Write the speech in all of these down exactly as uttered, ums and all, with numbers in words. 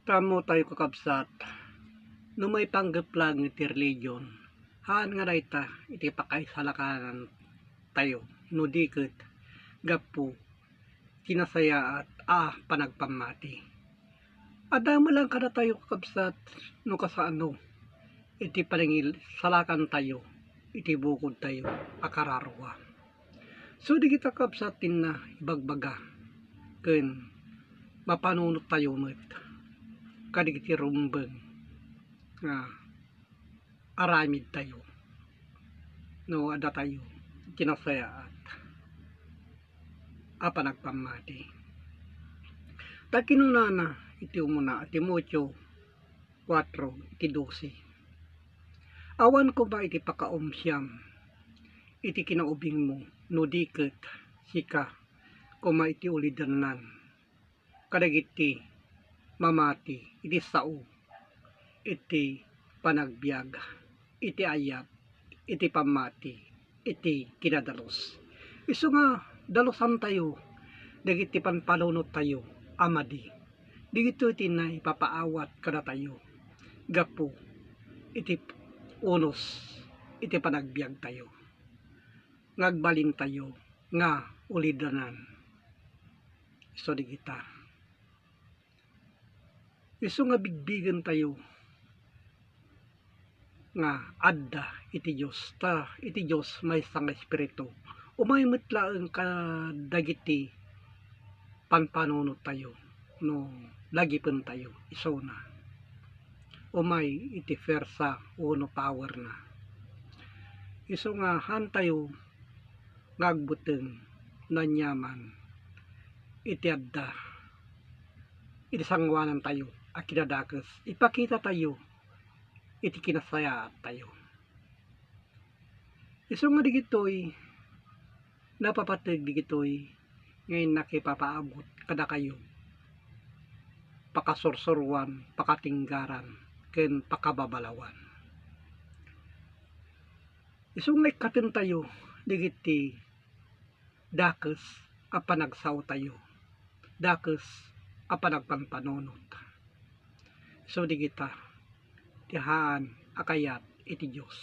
Tammo tayo, kakabsat, no maipanggep laeng iti religion, haan nga dayta iti pakaisalakanan tayo, no di ket gapu kinasayaat a panagpammati. Adda met laeng kadatayo, kakabsat, no kasano iti panangisalakan tayo iti bukod tayo a kararua. So, dagita, kakabsat, ti na ibagbaga ken mapanunot tayo met kadagiti rumbeng nga aramid tayo no adda tayo kinasayaat a panagpammati. Ta kinunana iti umuna a Timoteo kuatro iti dose, "Awan koma iti pakaumsiam iti kinaubingmo no di ket sika koma iti ulidannan kadagiti mamati iti sao iti panagbiag, iti ayat, iti pammati, iti kinadalus." Isu nga dalusantayo dagiti panpanunot tayo a madi. Dagitoy ti naipapaawat kadatayo gapu iti unos iti panagbiag tayo nga agbalin tayo nga ulidanan. So, dagita. Isu nga bigbigen tayo nga adda iti Dios, ta iti Dios maysa nga Espiritu. Umay met laeng kadagiti panpanunot tayo no lagipen tayo isuna. Umay iti persa wenno power na. Isu nga haan tayo nga agbuteng no aniaman iti adda iti sangoanan tayo a kinadakes, ipakita tayo iti kinasayaat tayo. Isu nga digitoy, napapateg digitoy nga innak ipapaabut kadakayo pakasursuroan, pakatinggaran, ken pakababalawan. Isu nga ikkaten tayo digiti dakes a panagsao tayo, dakes a panagpanpanunot. So, digita ti haan a kayat iti Dios.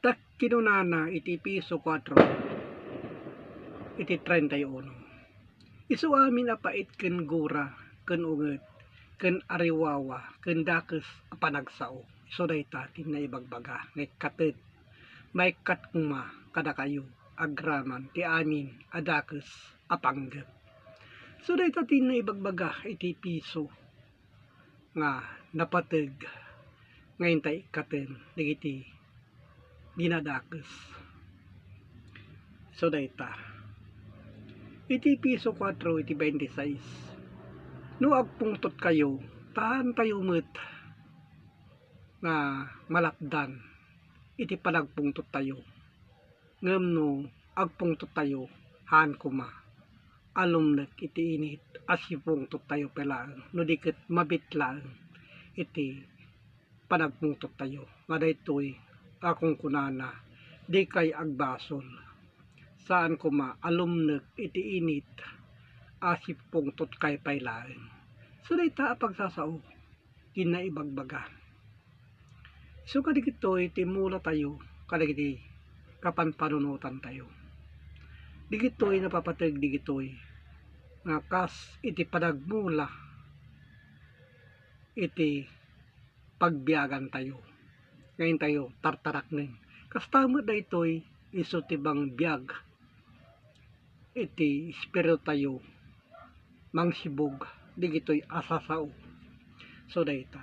Ta kinunana iti Efeso kuatro iti treinta y uno, "Isu amin a pait ken gura ken unget ken ariwawa ken dakes a panagsao, isu dayta ti naibagbaga nga ikkaten, maikkat koma kadakayo agraman ti amin a dakes a panggep." So, dayta ti naibagbaga iti Efeso nga napateg nga inta ikkaten dagiti dinadakes. So, dayta. Iti Efeso kuatro iti twenty-six, "No agpungtotkayo, taantayo met nga malapdan iti panagpungtottayo. Ngem no agpungtottayo, haan koma a lumnek iti init a sipungtottayo pay laeng, no di ket mabit laeng iti panagpungtottayo." Nga daytoy a kunkunana, dikay agbasol. Saan koma a lumnek iti init a sipungtotkay pay laeng. So, dayta a pagsasao ti naibagbaga. Isu nga digitoy ti mulatayo kadagiti kapanpanunotantayo. Digitoy napapateg digitoy nga kas iti panagmula iti pagbiagantayo nga intayo tartaraknen. Kasta met daytoy isu ti mangbiag iti espiritutayo, mangsibug digitoy a sasao. So, dayta,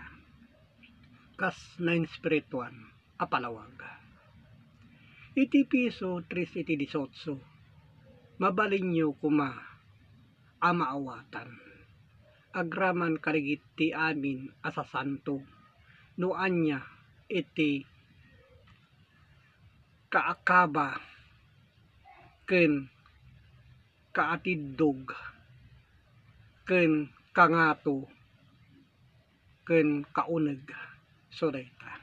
kas nainspirituan a palawag. Iti Efeso tres iti dieciocho, mabalinyo koma a maawatan agraman kadagiti amin a sasanto no ania iti kaakaba ken kaatiddog ken kangato ken kauneg. So, dayta.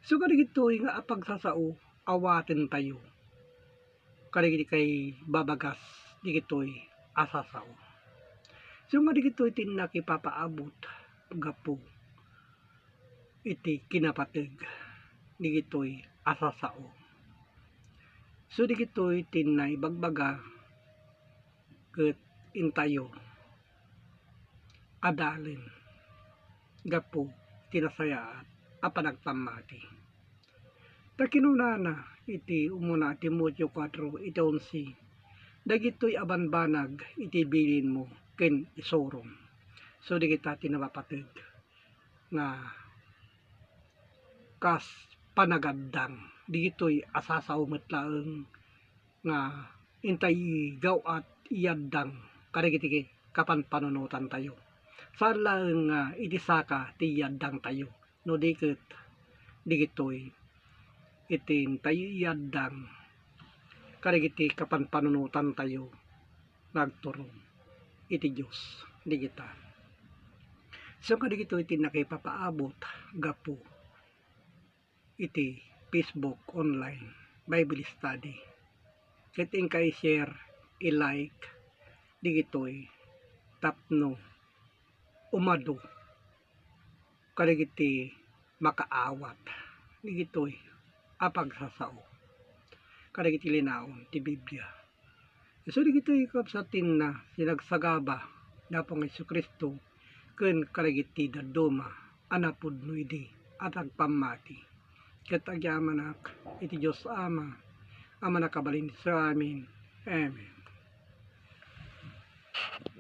So, kadagitoy nga a pagsasao, awatentayo kadagiti kaibabagas digitoy a sasao. So nga digitoy ti nakipapaabot gapu iti kinapateg digitoy a sasao. So digitoy ti naibagbaga ket intayo adalen gapu ti nasayaat a panagpammati. Ta kinunana iti umuna a Timoteo kuatro iti onse, dagitoy a banbanag iti bilinmo ken isurom. So, dagita ti napapateg nga kas panagaddang, dagitoy a sasao met laeng nga intay igaw-at iyaddang kadagiti kapanpanunotantayo. Saan laeng nga iti saka ti iyaddangtayo, no di ket digitoy iti intayo iyaddang kadagiti kapanpanunotantayo nga agturong iti Dios digita. So, kadagitoy ti nakipapaabot gapu iti Facebook online Bible study. Ket inka i-share, i-like digitoy tapno umadu kadagiti makaawat digitoy a pagsasao kadagiti linaon ti Biblia. Isu dagitoy kabsat ti nagsagaba ni Apo nga Jesu-Cristo ken kadagiti dadduma a napudno idi a nagpammati. Ket agyamanak iti Dios Ama a Mannakabalin-, amin. Amen.